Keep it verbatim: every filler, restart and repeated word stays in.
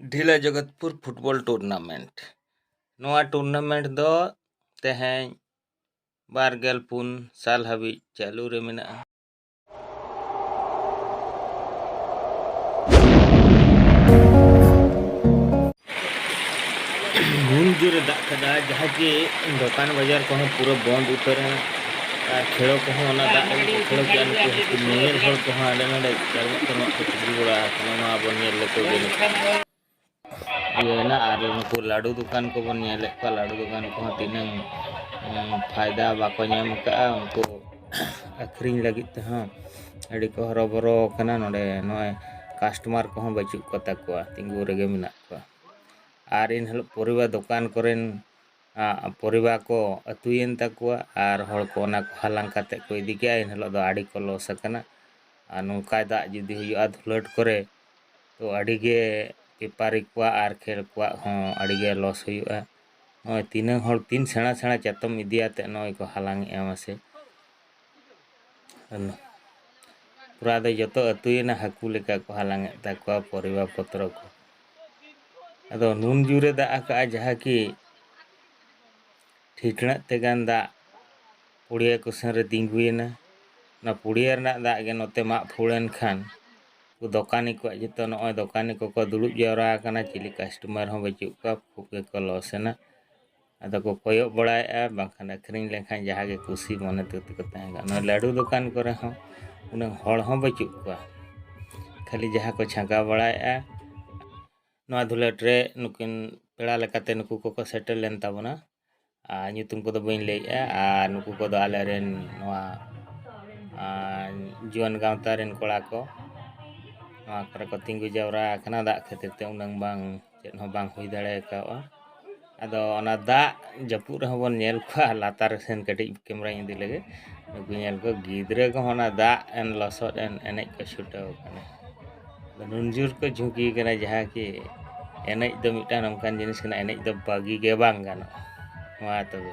ᱰᱷᱤᱞᱟ Jagatpur football tournament. ᱱᱚᱣᱟ tournament ᱫᱚ ᱛᱮᱦᱮᱧ ᱵᱟᱨ ᱜᱮᱞ ᱯᱩᱱ ᱥᱟᱞ ᱦᱟᱹᱵᱤᱡ ᱪᱟᱹᱞᱩ ᱨᱮ ᱢᱮᱱᱟᱜᱼᱟ᱾ ᱜᱷᱩᱱ ᱡᱳᱨᱮ ᱫᱟᱜ ᱠᱟᱫᱟ, ᱡᱟᱦᱟᱸ ᱡᱮ ᱫᱚᱠᱟᱱ ᱵᱟᱡᱟᱨ ᱠᱚᱦᱚᱸ ᱯᱩᱨᱟᱹ ᱵᱚᱱᱫ ᱩᱛᱟᱹᱨ ᱮᱱᱟ᱾ ᱟᱨ ᱠᱷᱮᱞᱳ ᱠᱚᱦᱚᱸ ᱚᱱᱟ ᱫᱟᱜ ᱨᱮᱜᱮ ᱠᱚ ᱠᱷᱮᱞᱳ ᱠᱮᱜᱼᱟ᱾ ᱱᱩᱠᱩ ᱦᱟᱹᱠᱩ ᱧᱮᱧᱮᱞ ᱦᱚᱲ ᱠᱚᱦᱚᱸ ᱦᱟᱸᱰᱮ ᱱᱟᱰᱮ ᱪᱟᱨᱢᱟᱜ ᱪᱟᱨᱢᱟᱜ ᱠᱚ ᱛᱤᱸᱜᱩ ᱵᱟᱲᱟ ᱟᱠᱟᱱᱟ᱾ ᱱᱚᱣᱟ ᱵᱚᱱ ᱧᱮᱞ ᱞᱮᱠᱚ ᱜᱮ᱾ ᱤᱭᱟᱹᱭᱮᱱᱟ᱾ ᱟᱨ ᱱᱩᱠᱩ ᱞᱟᱹᱰᱩ ᱫᱚᱠᱟᱱ ᱠᱚᱵᱚᱱ ᱧᱮᱞᱮᱫ ᱠᱚᱣᱟ, ᱞᱟᱹᱰᱩ ᱫᱚᱠᱟᱱ ᱠᱚᱦᱚᱸ ᱛᱤᱱᱟᱹᱝ, ᱩᱸ, ᱯᱷᱟᱭᱫᱟ ᱵᱟᱠᱚ ᱧᱟᱢ ᱟᱠᱟᱫᱼᱟ᱾ ᱩᱱᱠᱩ ᱟᱹᱠᱷᱨᱤᱧ ᱞᱟᱹᱜᱤᱫ ᱛᱮᱦᱚᱸ ᱟᱹᱰᱤ ᱠᱚ ᱦᱚᱨᱚᱵᱚᱨᱚ ᱠᱟᱱᱟ᱾ ᱱᱚᱰᱮ ᱱᱚᱜᱼᱚᱭ ᱠᱟᱥᱴᱚᱢᱟᱨ ᱠᱚᱦᱚᱸ ᱵᱟᱹᱪᱩᱜ ᱠᱚ ᱛᱟᱠᱚᱣᱟ, ᱛᱤᱸᱜᱩ ᱨᱮᱜᱮ ᱢᱮᱱᱟᱜ ᱠᱚᱣᱟ᱾ ᱟᱨ ᱮᱱ ᱦᱤᱞᱳᱜ ᱯᱚᱨᱤᱵᱟ ᱫᱚᱠᱟᱱ ᱠᱚᱨᱮᱱ, ᱟ, ᱯᱚᱨᱤᱵᱟ ᱠᱚ ᱟᱹᱛᱩᱭᱮᱱ ᱛᱟᱠᱚᱣᱟ ᱟᱨ ᱦᱚᱲ ᱠᱚ ᱚᱱᱟ ᱠᱚ ᱦᱟᱞᱟᱝ ᱠᱟᱛᱮ ᱠᱚ ᱤᱫᱤ ᱠᱮᱜᱼᱟ᱾ ᱮᱱ ᱦᱤᱞᱳᱜ ᱫᱚ ᱟᱹᱰᱤ ᱠᱚ ᱞᱚᱥ ᱟᱠᱟᱱᱟ᱾ ᱟᱨ ᱱᱚᱝᱠᱟ ᱫᱟᱜ ᱡᱩᱫᱤ ᱦᱩᱭᱩᱜᱼᱟ ᱫᱷᱩᱞᱟᱹᱴ ᱠᱚᱨᱮ, ᱛᱚ ᱟᱹᱰᱤ ᱜᱮ ᱵᱮᱯᱟᱨᱤ ᱠᱚᱣᱟᱜ ᱟᱨ ᱠᱷᱮᱞ ᱠᱚᱣᱟᱜ ᱦᱚᱸ ᱟᱹᱰᱤ ᱜᱮ ᱞᱚᱥ ᱦᱩᱭᱩᱜᱼᱟ᱾ ᱱᱚᱜᱼᱚᱭ ᱛᱤᱱᱟᱹᱝ ᱦᱚᱲ ᱛᱤᱱ ᱥᱮᱬᱟ ᱥᱮᱬᱟ ᱪᱟᱛᱚᱢ ᱤᱫᱤᱭᱟᱛᱮ ᱱᱚᱜᱼᱚᱭ ᱠᱚ ᱦᱟᱞᱟᱝ ᱮᱜᱼᱟ ᱢᱟᱥᱮ᱾ ᱯᱩᱨᱟ ᱫᱚ ᱡᱚᱛᱚ ᱟᱹᱛᱩᱭᱮᱱᱟ, ᱦᱟᱹᱠᱩ ᱞᱮᱠᱟ ᱠᱚ ᱦᱟᱞᱟᱝ ᱮᱫ ᱛᱟᱠᱚᱣᱟ ᱯᱚᱨᱤᱵᱟ ᱯᱚᱛᱨᱚ ᱠᱚ᱾ ᱟᱫᱚ ᱱᱩᱱ ᱡᱳᱨᱮ ᱫᱟᱜ ᱟᱠᱟᱜᱼᱟ, ᱡᱟᱦᱟᱸ ᱠᱤ ᱴᱷᱤᱴᱲᱟᱹᱜ ᱛᱮ ᱜᱟᱱ ᱫᱟᱜ ᱯᱩᱲᱤᱭᱟᱹ ᱠᱚ ᱥᱮᱱ ᱨᱮ ᱛᱤᱸᱜᱩᱭᱮᱱᱟ᱾ ᱚᱱᱟ ᱯᱩᱲᱤᱭᱟᱹ ᱨᱮᱱᱟᱜ ᱫᱟᱜ ᱜᱮ ᱱᱚᱛᱮ ᱢᱟᱜ ᱯᱷᱩᱲᱮᱱ ᱠᱷᱟᱱ, ᱩᱱᱠᱩ ᱫᱚᱠᱟᱱᱤ ᱠᱚᱣᱟᱜ ᱡᱚᱛᱚ, ᱱᱚᱜᱼᱚᱭ ᱫᱚᱠᱟᱱᱤ ᱠᱚᱠᱚ ᱫᱩᱲᱩᱵ ᱡᱟᱣᱨᱟ ᱟᱠᱟᱱᱟ, ᱪᱤᱞᱤ ᱠᱟᱥᱴᱚᱢᱟᱨ ᱦᱚᱸ ᱵᱟᱹᱪᱩᱜ ᱠᱚᱣᱟ, ᱠᱷᱩᱵ ᱜᱮᱠᱚ ᱞᱚᱥ ᱮᱱᱟ᱾ ᱟᱫᱚ ᱠᱚ ᱠᱚᱭᱚᱜ ᱵᱟᱲᱟᱭᱮᱫᱼᱟ, ᱵᱟᱝᱠᱷᱟᱱ ᱟᱹᱠᱷᱨᱤᱧ ᱞᱮᱱᱠᱷᱟᱱ ᱡᱟᱦᱟᱸ ᱜᱮ ᱠᱩᱥᱤ ᱢᱚᱱᱮ ᱛᱮ ᱠᱚ ᱛᱟᱦᱮᱸ ᱠᱟᱱᱟ᱾ ᱱᱚᱣᱟ ᱞᱟᱹᱰᱩ ᱫᱚᱠᱟᱱ ᱠᱚᱨᱮ ᱦᱚᱸ ᱩᱱᱟᱹᱝ ᱦᱚᱲ ᱦᱚᱸ ᱵᱟᱹᱪᱩᱜ ᱠᱚᱣᱟ, ᱠᱷᱟᱹᱞᱤ ᱡᱟᱦᱟᱸ ᱠᱚ ᱪᱷᱟᱸᱠᱟ ᱵᱟᱲᱟᱭᱮᱫᱼᱟ᱾ ᱱᱚᱣᱟ ᱫᱷᱩᱞᱟᱹᱴ ᱨᱮ ᱱᱩᱠᱤᱱ ᱯᱮᱲᱟ ᱞᱮᱠᱟᱛᱮ ᱱᱩᱠᱩ ᱠᱚᱠᱚ ᱥᱮᱴᱮᱨ ᱞᱮᱱ ᱛᱟᱵᱚᱱᱟ᱾ ᱟᱨ ᱧᱩᱛᱩᱢ ᱠᱚᱫᱚ ᱵᱟᱹᱧ ᱞᱟᱹᱭᱮᱫᱼᱟ᱾ ᱟᱨ ᱱᱩᱠᱩ ᱠᱚᱫᱚ ᱟᱞᱮ ᱨᱮᱱ ᱱᱚᱣᱟ, ᱟᱨ ᱡᱩᱣᱟᱹᱱ ᱜᱟᱶᱛᱟ ᱨᱮᱱ ᱠᱚᱲᱟ ᱠᱚ ᱱᱚᱣᱟ ᱠᱚᱨᱮ ᱠᱚ ᱛᱤᱸᱜᱩ ᱡᱟᱣᱨᱟ ᱟᱠᱟᱱᱟ᱾ ᱫᱟᱜ ᱠᱷᱟᱹᱛᱤᱨ ᱛᱮ ᱩᱱᱟᱹᱝ ᱵᱟᱝ, ᱪᱮᱫ ᱦᱚᱸ ᱵᱟᱝ ᱦᱩᱭ ᱫᱟᱲᱮ ᱠᱟᱣᱜᱼᱟ᱾ ᱟᱫᱚ ᱚᱱᱟ ᱫᱟᱜ ᱡᱟᱹᱯᱩᱫ ᱨᱮᱦᱚᱸ ᱵᱚᱱ ᱧᱮᱞ ᱠᱚᱣᱟ, ᱞᱟᱛᱟᱨ ᱥᱮᱱ ᱠᱟᱹᱴᱤᱡ ᱠᱮᱢᱨᱟᱧ ᱤᱫᱤ ᱞᱮᱜᱮ, ᱱᱩᱠᱩ ᱧᱮᱞ ᱠᱚ ᱜᱤᱫᱽᱨᱟᱹ ᱠᱚᱦᱚᱸ ᱚᱱᱟ ᱫᱟᱜ ᱮᱱ ᱞᱚᱥᱚᱫ ᱮᱱ ᱮᱱᱮᱡ ᱠᱚ ᱪᱷᱩᱴᱟᱹᱣ ᱠᱟᱱᱟ᱾ ᱟᱫᱚ ᱱᱩᱱ ᱡᱳᱨ ᱠᱚ ᱡᱷᱩᱸᱠᱤ ᱠᱟᱱᱟ, ᱡᱟᱦᱟᱸ ᱠᱤ ᱮᱱᱮᱡ ᱫᱚ ᱢᱤᱫᱴᱟᱝ ᱱᱚᱝᱠᱟᱱ ᱡᱤᱱᱤᱥ ᱠᱟᱱᱟ, ᱮᱱᱮᱡ ᱫᱚ ᱵᱟᱹᱜᱤ ᱜᱮ ᱵᱟᱝ ᱜᱟᱱᱚᱜᱼᱟ᱾ ᱢᱟ ᱛᱚᱵᱮ᱾